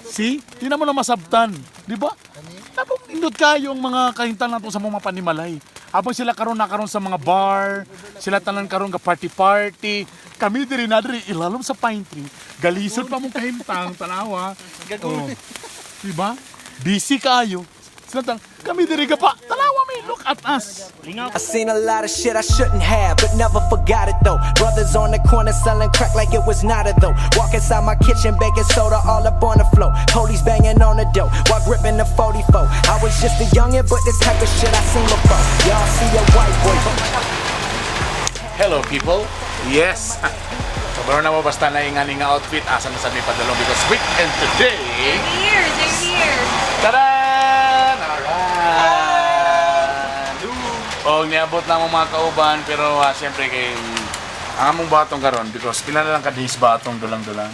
See? Di na mo na masabtan. Di ba? Tapos nindot kayo ang mga kahintan nato sa mga panimalay. Habang sila karon na karon sa mga bar, sila tanan karon ga party party. Kami diri na diri ilalom sa pine tree. Galisod pa mong kahimtang tanawa. Oh. Di ba? Busy kaayo. Sila tan kami diri ka pa. Tanawa mi, look at us. I seen a lot of shit I shouldn't have, but never forgot it though. Brothers on the corner selling crack like it was nada though. Walk inside my kitchen, baking soda all up on the floor. Police banging on the door while gripping the 44. I was just a youngin', but this type of shit I seen before. Y'all see a white boy, but Hello people. Yes. Kabaro na mo basta na yung nga outfit asa na sa may padalong because weekend today. They're here! They're here! Taran! Alright! Oh, niabot na mo mga kauban pero siyempre kay ang among batong karon because pila na lang ka days ba atong dulang-dulang?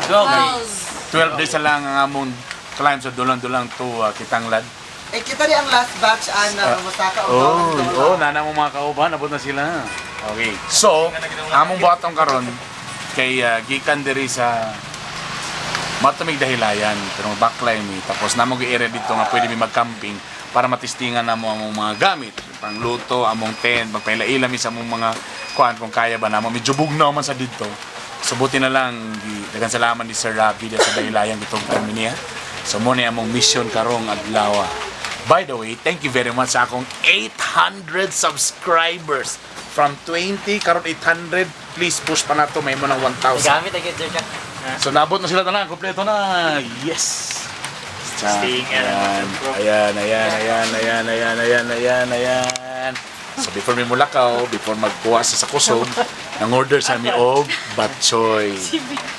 12. 12 days na lang ang among climb sa dulang-dulang to Kitanglad. Eh, kita rin ang last batch, Ana. Masaka o Oh, oh, nana mo mga kauban, abot na sila. Okay. So, among batong karon kay gikan diri sa matumig dahilayan pero backline mi tapos namo gi-area dito nga pwede mi mag-camping para matistingan namo ang among mga gamit pangluto, among tent, magpaila-ila mi sa among mga kuan kung kaya ba namo. Medyo bugnaw man sa dito. So buti na lang daghan salamat ni Sir Rabi sa dahilayan gitugtan mi niya. So mo ni among mission karong adlaw. By the way, thank you very much sa akong 800 subscribers. From 20, karon 800. Please push pa nato, may mo ng 1,000. Gamit agad sir siya. So nabot na sila tanan, kompleto na. Yes. Stinger. Ayan, ayan, ayan, ayan, ayan, ayan, ayan, ayan. So before mi mulakaw, before magkuha sa kusog, nang order sa mi og batchoy.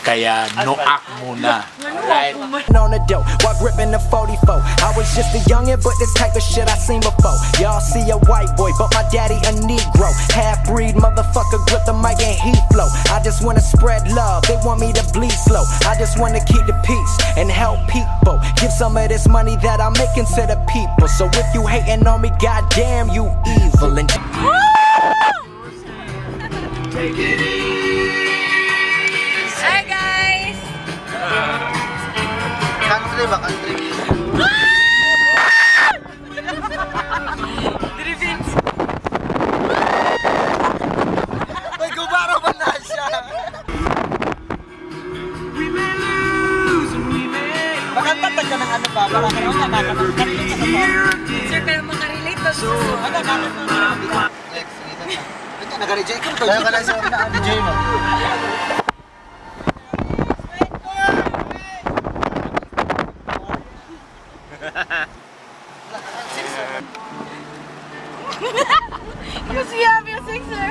Kaya noak muna. Alright. On the door while gripping the 44. I was just a youngin', but this type of shit I seen before. Y'all see a white boy, but my daddy a Negro. Half breed motherfucker grip the mic and he flow. I just wanna spread love, they want me to bleed slow. I just wanna keep the peace and help people. Give some of this money that I'm making to the people. So if you hating on me, goddamn you evil. And Hi guys! Country ba? Country music. Driven! May gubaro ba na siya? Makanta ka ng ano ba? Para ka naman nakaka- ka sa song. Sir, pero makarelate ba sa song? Ano, Next, dito na. Ito, nag-DJ ka ba? Kaya ka lang sa DJ mo. Kasi yeah, music, sir.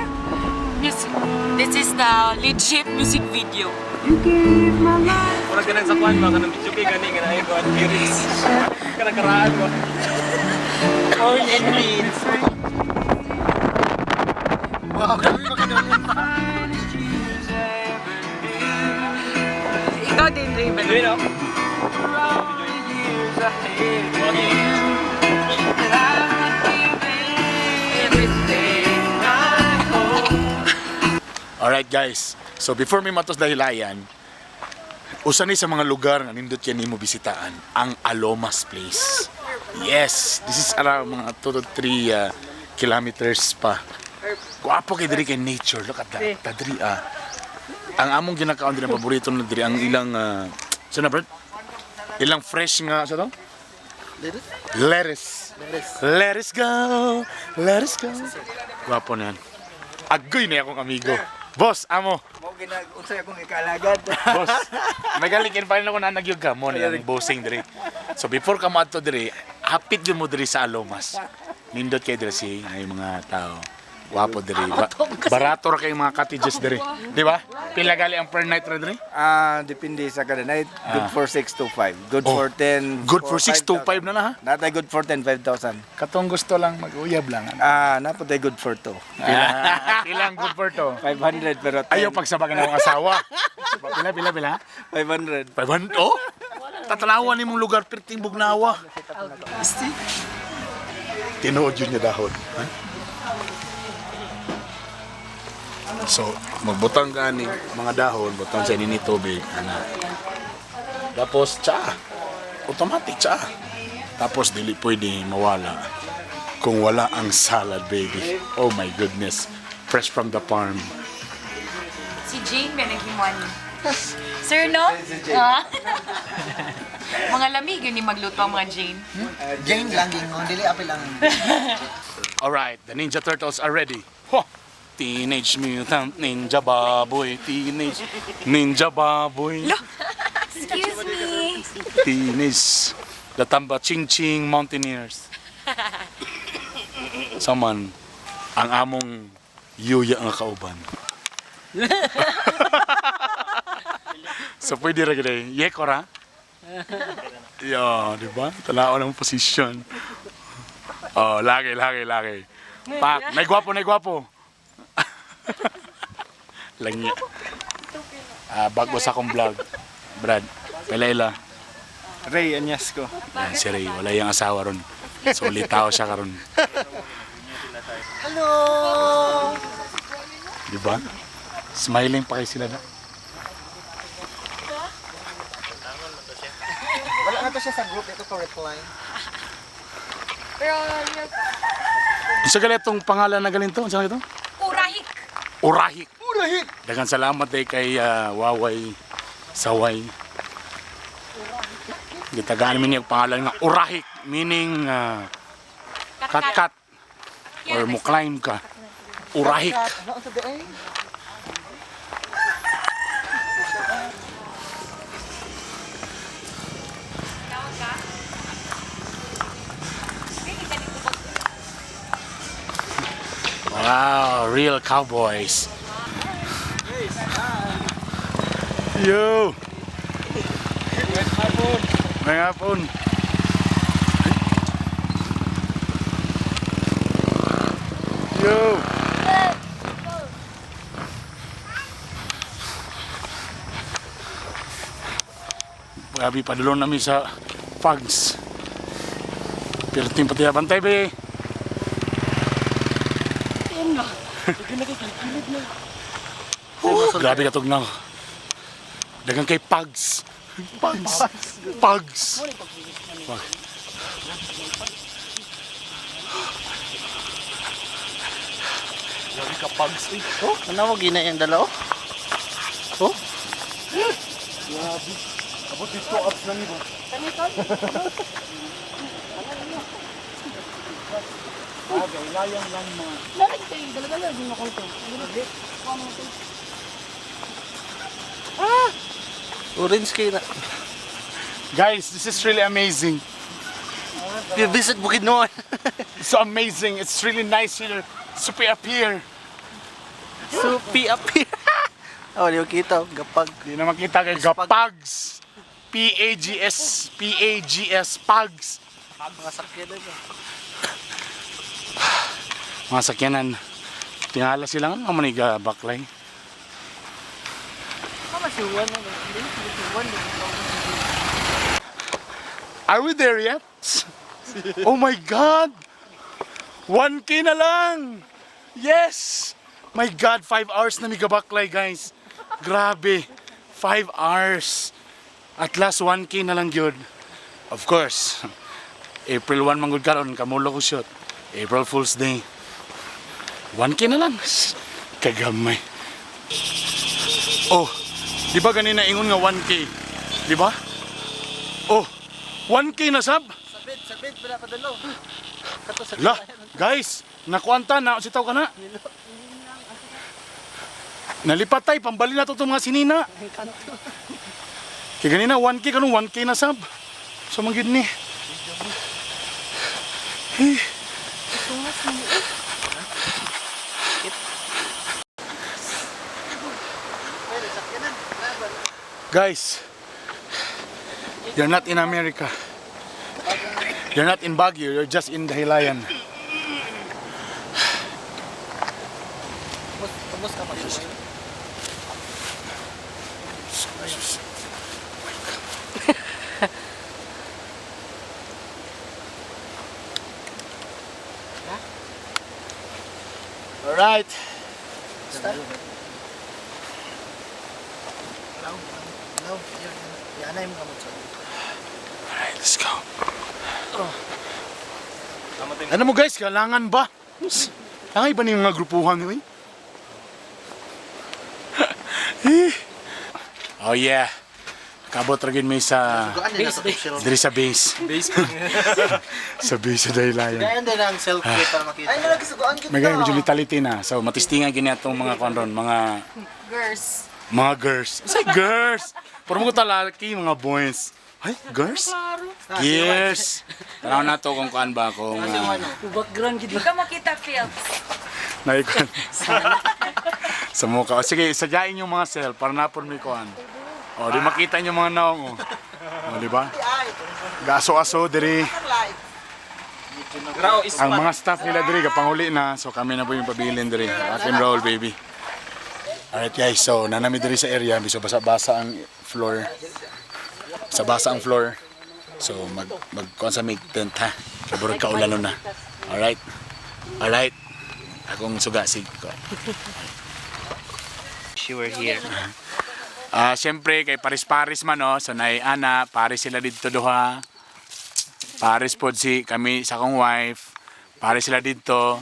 Music. This is the legit music video. Murag ganang sa kuan ba kanang video kay gani nga ay kuan lyrics. Kanang karaan ba. Corn and beans. Wow, kami makadulin. Ikaw din, Raven. Video no? Alright guys, so before mi matos dahilayan, usa ni sa mga lugar nga nindot yan nimo bisitaan, ang Alomas Place. Yes, this is around mga 2 to 3 kilometers pa. Guwapo kay diri kay nature. Look at that. Tadri ah. Ang among ginakaon diri ang paborito na diri ang ilang sa na Brad? Ilang fresh nga sa to? Lettuce. Let us go. Let us go. Gwapo na yan. Agoy na akong amigo. Boss, amo. Mo ginag unsay akong ikalagad. Boss, may galing in ako na nagyog ka mo ni ang bossing diri. So before ka moadto diri, hapit yun mo diri sa Alomas. Nindot kay diri si ay mga tao. Wapo diri. Barato ra kay mga cottages diri. Di ba? Pila gali ang per night ra diri? Ah, depende sa kada night. Good for 6 to 5. Good Oh. for 10. Good for 6 to 5 na na ha. Natay good for 10, 5,000. Katong gusto lang mag-uyab lang. Ano? Ah, napatay good for 2. Pila, pilang good for to. 500 pero 10. Ayaw pagsabagan akong asawa. Pila, pila, pila. 500. 500? Oh! Tatanawan ni mong lugar, perting bugnawa. Tinuod yun niya dahon. Ha? So, magbutang ka ni mga dahon, butang sa ini tubig. Ana. Tapos tsaa. Automatic tsaa. Tapos dili pwede mawala kung wala ang salad, baby. Oh my goodness. Fresh from the farm. Si Jane ba naghimuan ni? Sir, no? Ah. Mga lamig yun ni magluto ang mga Jane. Jane lang gingon, dili apil ang Alright, the Ninja Turtles are ready. Ho! Teenage Mutant Ninja Baboy. Teenage Ninja Baboy. Excuse me. Teenage The Tamba Ching Ching Mountaineers. Saman, ang among yuya nga kauban. So pwede ra gid eh. Yeko ra. Yo, di ba? Tanaw ng position. Oh, lagi, lagi, lagi. Pak, nay gwapo, nay gwapo. Langya. Ah, bago sa akong vlog. Brad, pelaila. Ray Anyasco. Yan, si Ray, wala yung asawa ron. So, litaw siya karon. Hello. Di ba? Smiling pa kayo sila na. Wala na to siya sa group ito ko reply. Pero, Sa ganitong pangalan na galinto, saan ito? Urahik. Urahik. Urahik! Daghang salamat eh kay Waway Saway. Gitagaan mi niya ang pangalan nga Urahik, meaning kat-kat or mo climb ka. Urahik. Ano ang sabi ay? Wow, real cowboys. Yo! May hapon. Yo! Grabe, padulong namin sa Pags. Pirting pati bantay, be. Oh, grabe ka tugnaw. Dagang kay Pags. Pags. Pags. Pag. Grabe ka Pags. Eh. Oh, ano mo gina yung dalaw? Oh? Grabe. Abot dito ups lang iba. Bagay, layang lang mga. Orange kayo na. Guys, this is really amazing. We visit Bukidnon. It's so amazing. It's really nice here. Super up here. Supi api. Oh, di ko kita. Gapag. Di na makita kay Gapags. P-A-G-S. P-A-G-S. Pags. Mga sakyan na. Mga sakyanan. Tingala sila nga maniga baklay. Are we there yet? Oh my God! 1K na lang! Yes! My God, 5 hours na migabaklay, guys. Grabe. 5 hours. At last, 1K na lang yun. Of course, April 1 manggod karon, kamulo ko shot. April Fool's Day. 1K na lang. Kagamay. Oh, di ba ganina ingon nga 1K? Di ba? Oh, 1K na sab. Sabit, sabit, wala pa dalo. Kato sa La, guys, nakuanta na si tao ka na. Nalipat tay, pambali na to itong mga sinina. Kaya ganina, 1K kanong 1K na sab. So manggid ni. Eh. Guys, you're not in America. You're not in Baguio, you're just in Dahilayan. Tumus ka pa. All right. No, no, yun, yun. Anay mo kamot sa. Alright, let's go. Ano mo guys, kailangan ba? Kailangan iba na yung mga grupuhan nyo eh. Eh. Oh yeah. Kabot ra gyud may sa Gaan din na sa picture. diri sa base. Base. Sa base sa Daylayan. Gayon din ang selfie para makita. Ay, nalagi sugaan kita. May ganyan medyo mentality na. So matistingan gini atong mga kwan ron, mga Girls. mga girls. Say girls. Puro mo ko talaki mga boys. Ay, girls? Girls. Tanaw na to kung kuan ba kung Di ka makita, Phils. naikon. Sa mukha. O, sige, sadyain yung mga cell para napon may kuan. O, di makita yung mga naong. O, o di ba? Gaso-aso diri. Grao is Ang mga staff nila diri kapanguli na. So kami na po yung pabilin diri. Rock and roll, baby. Alright guys, so nanami diri sa area. Biso basa-basa ang floor. Basa-basa ang floor. So mag mag kuan sa mig tent ha. Kay burag kaulano na. Alright. Alright. Akong suga sig ko. She were here. Ah, siyempre kay Paris-Paris man oh, so nay ana, Paris sila didto duha. Paris pod si kami sa akong wife. Paris sila didto.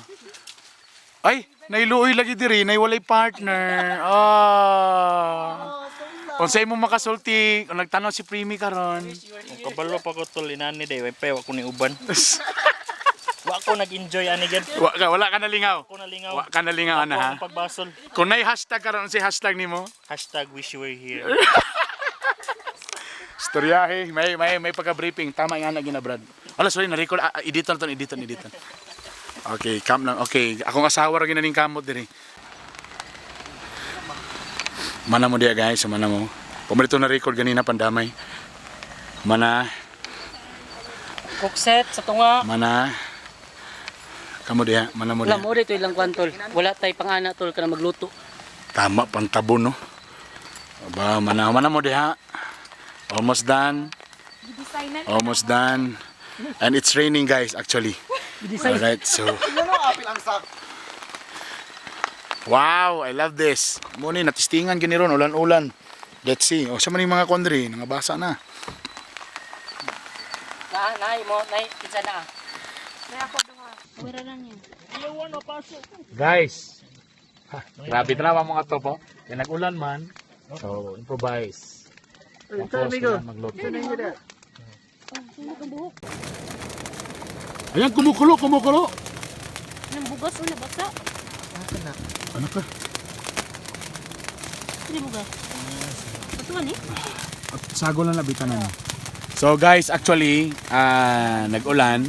Ay, nailuoy lagi diri, nay walay partner. Ah. Unsay mo makasulti kung nagtanaw si Primi karon? Kabalo pa ko tol inani day, way pa wa ko ni uban. Wa ko nag-enjoy ani gyud. Wala ka nalingaw. Ko nalingaw. Wa ka nalingaw ana Ako ha. ang pagbasol. Kung nay hashtag karon, unsay hashtag nimo? #WishYouWereHere. Storyahe, may pagka-briefing. Tama nga na gina Brad. Ala, sorry, na-record. Ah, ah, editan to, editan, editan. Okay, camp lang. Okay, akong asawa ra ginaning kamot diri. Mana mo diya guys, mana mo. Pumarito na record ganina pandamay. Mana, Cookset sa tunga. Mana. Kamo diya, mana mo diya. Wala mo dito ilang kwan tol. Wala tay pangana tol kana magluto. Tama pantabon no. Aba, mana mana mo diha. Almost done. Designan. Almost done. And it's raining guys actually. Alright, so Ano apil ang sak? Wow, I love this. Muni natistingan gini ron ulan-ulan. Let's see. O sa man yung mga kondri, nangabasa na. Na nay mo nay kinsa na. Ah. Guys. Ha, grabe tanawa mga to po. Kaya nag-ulan man. So, improvise. Tapos kailangan magluto. Ayan, kumukulo, kumukulo. Nang bugas o nabasa? Ano ka? Ano bugas? Ito ni? At sago lang labitan na. So guys, actually, nag-ulan.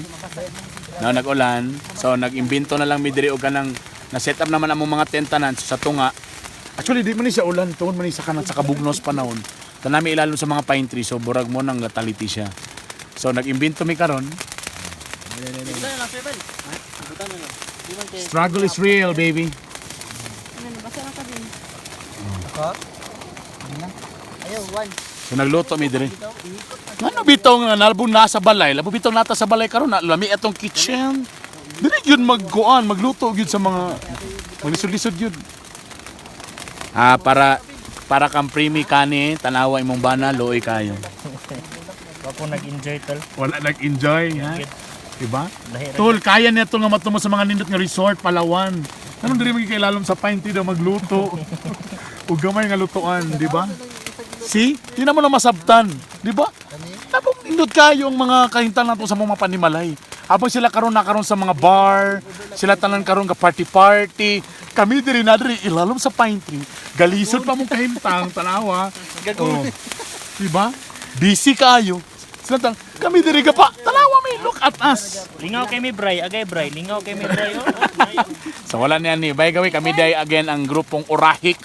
No, nag-ulan. So nag-imbento na lang mi diri og kanang na-set up naman among mga tentanan sa tunga. Actually, di man ni siya ulan, tungod man ni sa kanan sa kabugnos panahon. Tanami ilalom sa mga pine tree, so burag mo nang nataliti siya. So nag-imbento mi karon. Struggle is real, baby. Ano nabasa na ka din? Ayaw, one. So nagluto mi diri. Ngano bitong nga nalbong nasa balay, labo bitong nata sa balay karon na lami atong kitchen. Dili gyud magkuan, magluto gyud sa mga maglisod-lisod gyud. Ah, para para kang primi kani, tanawa imong bana, luoy kayo. Wa ko nag-enjoy tol. Wala nag-enjoy, ha? Diba? Lahi ra. Tol, kaya niya tol nga matumo sa mga nindot nga resort, Palawan. Anong diri magkailalom sa pine tree daw magluto? Ug gamay nga lutuan, di ba? See? Di na mo na masabtan, di ba? Tapos nindot kayo ang mga kahintan nato sa mga panimalay. Habang sila karon na karon sa mga bar, sila tanan karon ga party party. Kami diri na diri ilalom sa pine tree. Galisod pa mong kahimtang tanawa. Oh. Di ba? Busy kayo. Sila tan kami diri ka pa. Tanawa mi, look at us. Lingaw kay mi Bray, agay Bray, lingaw kay mi Bray. Oh, oh, Bray. So wala niyan ni. By the way, kami day again ang grupong Orahik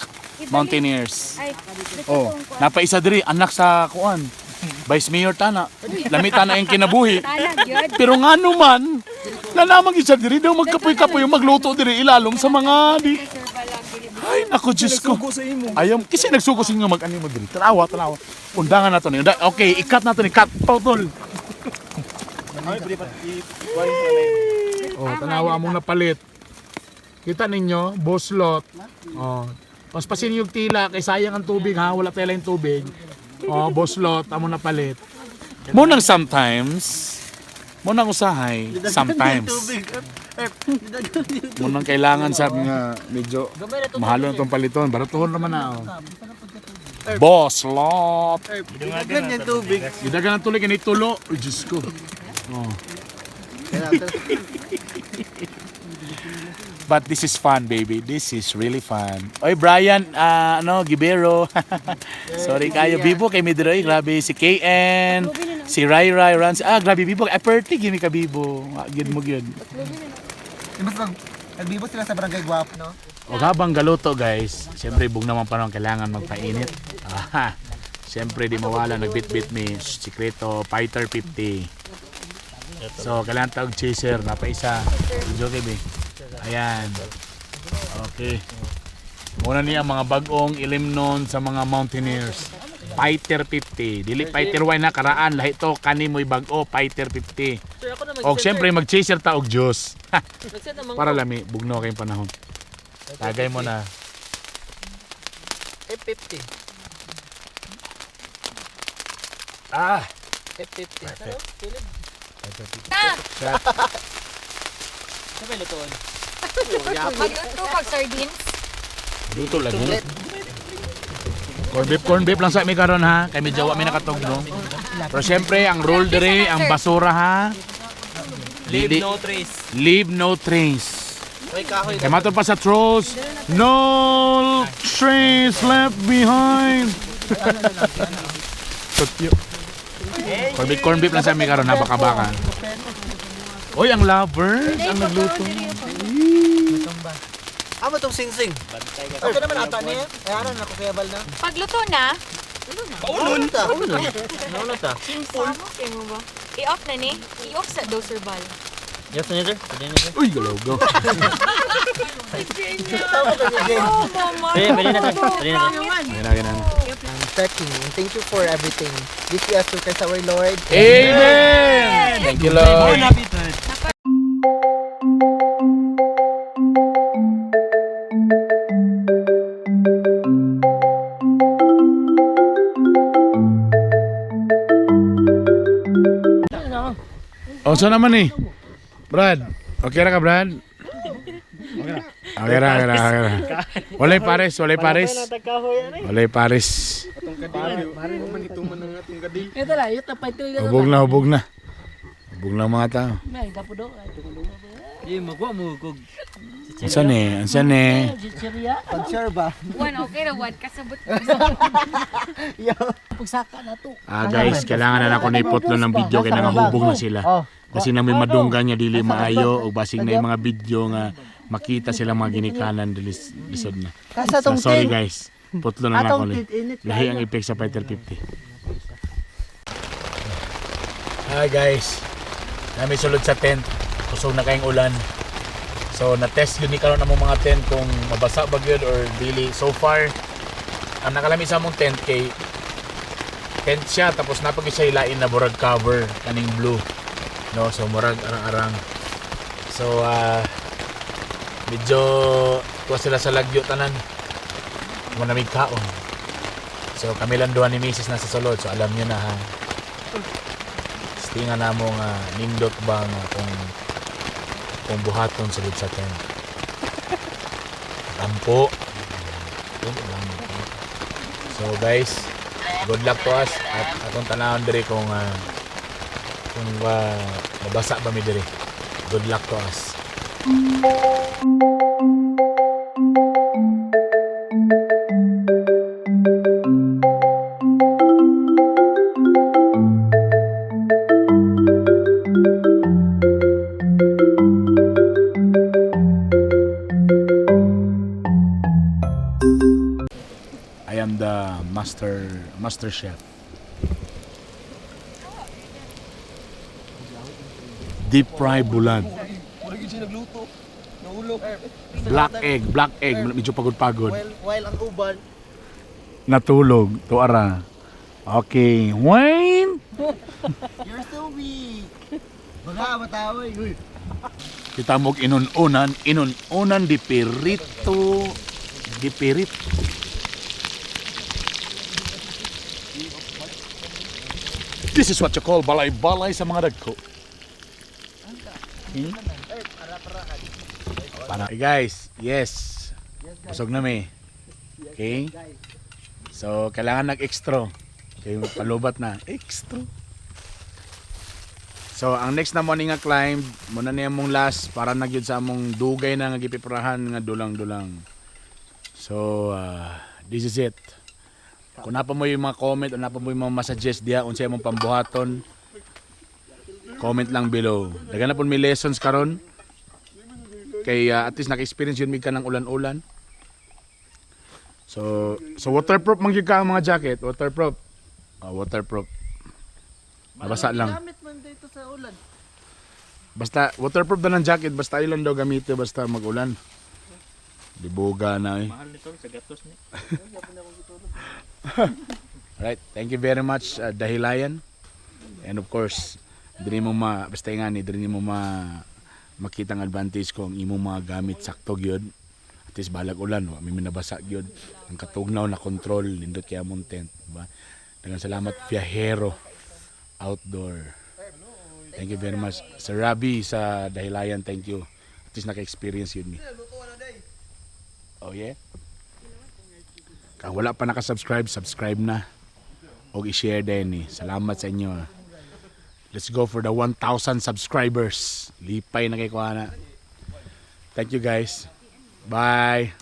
Mountaineers. Ay, Oh, napaisa diri anak sa kuan. Vice Mayor tana. Lami tana ang kinabuhi. Talag yun. Pero nga naman, nanamag isa diri daw magkapoy-kapoy yung magluto diri ilalom sa mga di. Ay, nako Diyos ko. Ayaw, kasi nagsugo sa inyo mag-ano mo diri. Tanawa, tanawa. Undangan na to ni. Okay, ikat na to ni. Cut, tol. Oh, tanawa among napalit. Kita ninyo, boslot. Oh. Paspasin yung tila kay sayang ang tubig ha, wala tela yung tubig. Oh, boss lot, amo na palit. Mo nang sometimes, mo nang usahay, sometimes. Mo nang kailangan sa nga medyo mahalo na tong paliton. Baratuhon naman na. Oh. Boss lot. Ganyan tubig. Gidagan ng tuloy kini tulo. Uy, Diyos ko. Oh. But this is fun, baby. This is really fun. Oy, Brian, ano, Gibero. Sorry kayo. Bibo kay Midroy. Grabe. Si KN, si Rai Rai Rans. Ah, grabe, Bibo. Ay, perti, gini ka, Bibo. Ah, gid mo, gid. Mas mag nagbibo sila sa barangay Guap, no? O habang galuto, guys, siyempre, bug naman pa kailangan magpainit. Ah, siyempre, di mawala. Nagbit-bit mi. Sikreto, Fighter 50. So, kailangan tawag chaser. Napaisa. Medyo okay, be. Ayan. Okay. Muna niya ang mga bagong ilimnon sa mga mountaineers. Fighter 50. Dili Fighter Y na karaan. Lahi to kani mo'y bag-o. Fighter 50. Sir, ako na Og siyempre mag-chaser ta og juice. Mag-set naman. Para lami bugno kayong panahon. Tagay mo na. F50. Ah! F50. Perfect. Sabay lutoon. Magluto pag sardines. Luto lagi. Corn beef lang sa mi karon ha. Kay medyo wa mi nakatugno. Pero siyempre ang rule dire ang basura ha. Leave Lili- no trace. Leave no trace. May kahoy. Kay matod pa sa trolls, no trace left behind. Tutyo. Corn beef lang sa mi karon ha, baka baka. Oy, ang lovers, ang nagluto. Amo tong sing-sing. Okay naman ata niya. Ay, ano na ko bal na. Pagluto na, Paulon ta. Paulon. Paulon ta. Simple. mo ba? I-off na ni. I-off sa do sir Bal. Yes, sir. Pwede na, sir. Uy, galaw go. Oh, mama. Pwede, pwede na, sir. Pwede na, sir. Yan na, yan na. Checking. Thank you for everything. This we ask through Christ our Lord. Amen! Thank you, Lord. Oh, so naman eh. Brad, okay ra ka, Brad? Okay ra, okay ra, okay ra. Walay pares, walay pares. Walay pares. Ito lang, ito pa ito. Hubog na, hubog na. Hubog na mga tao. May dapo do. Eh, magwa mo kog. Ansan eh, ansan eh. Chichirya. Pag-share ba? Wan, okay ra, wan. Kasabot. Pagsaka na to. Ah guys, kailangan na ako na iputlo ng video kay nangahubog na sila. Kasi na may madunggan niya dili maayo o basig na yung mga video nga makita sila mga ginikanan dili lisod na. Kasa So, tong sorry tent. guys, putlo na lang Atong ako ulit. tent init. Lahi ang effect sa Fighter 50. Hi guys. Nami sulod sa tent. Kusog na kayong ulan. So na-test yun ni karon among mga tent kung mabasa ba gyud or dili. So far, ang nakalami sa among tent kay tent siya tapos napag siya ilain na murag cover kaning blue. No, so murag arang-arang. So medyo tuwa sila sa lagyo tanan. Manamig kaon. So kami lang duha ni Mrs. nasa sulod. So alam niyo na ha. Tinga na mo nga nindot ba nga kung buhaton sulod sa tent. Tampo. Yun lang. So guys, good luck to us at atong tanawon diri kung mabasa ba mi diri. Good luck to us. I am the master chef. Deep fry bulan. Black egg, black egg. Medyo pagod-pagod. While ang uban, Natulog. Tuara. Okay. Wayne! You're so weak. Baka mataway. Uy. Kita mo inununan, inununan di pirito, di pirit. This is what you call balay-balay sa mga dagko. Para. Hey guys, yes. Busog na mi. Okay? So, kailangan nag-extra. Okay, palubat na. Extra. So, ang next na morning nga climb, muna niya mong last para na gyud sa among dugay na nga gipipirahan nga dulang-dulang. So, this is it. Kung napa mo yung mga comment o napa mo yung mga masuggest diya unsay among pambuhaton, comment lang below. Daghan na pud may lessons karon. Kay at least naka-experience yun mig ka ng ulan-ulan. So waterproof man gyud ka ang mga jacket, waterproof. Ah, waterproof. Nabasa lang. Gamit man dito sa ulan. Basta waterproof na ng jacket, basta ilan daw gamitin basta mag-ulan. Dibuga na eh. Mahal nito sa gatos ni. Alright, thank you very much, Dahilayan. And of course, diri mo ma basta nga ni diri mo ma makita ang advantage ko ang imong mga gamit sakto gyud. At least balag ulan, wa mi minabasa gyud. Ang katugnaw na control nindot kay among tent, diba? Daghang salamat, Viajero Outdoor. Thank you very much. Sir Rabi sa Dahilayan, thank you. At least naka-experience yun mi. Oh yeah. Kung wala pa naka-subscribe, subscribe na. O i-share din eh. Salamat sa inyo, ah. Let's go for the 1,000 subscribers. Lipay na kay kuana. Thank you guys. Bye.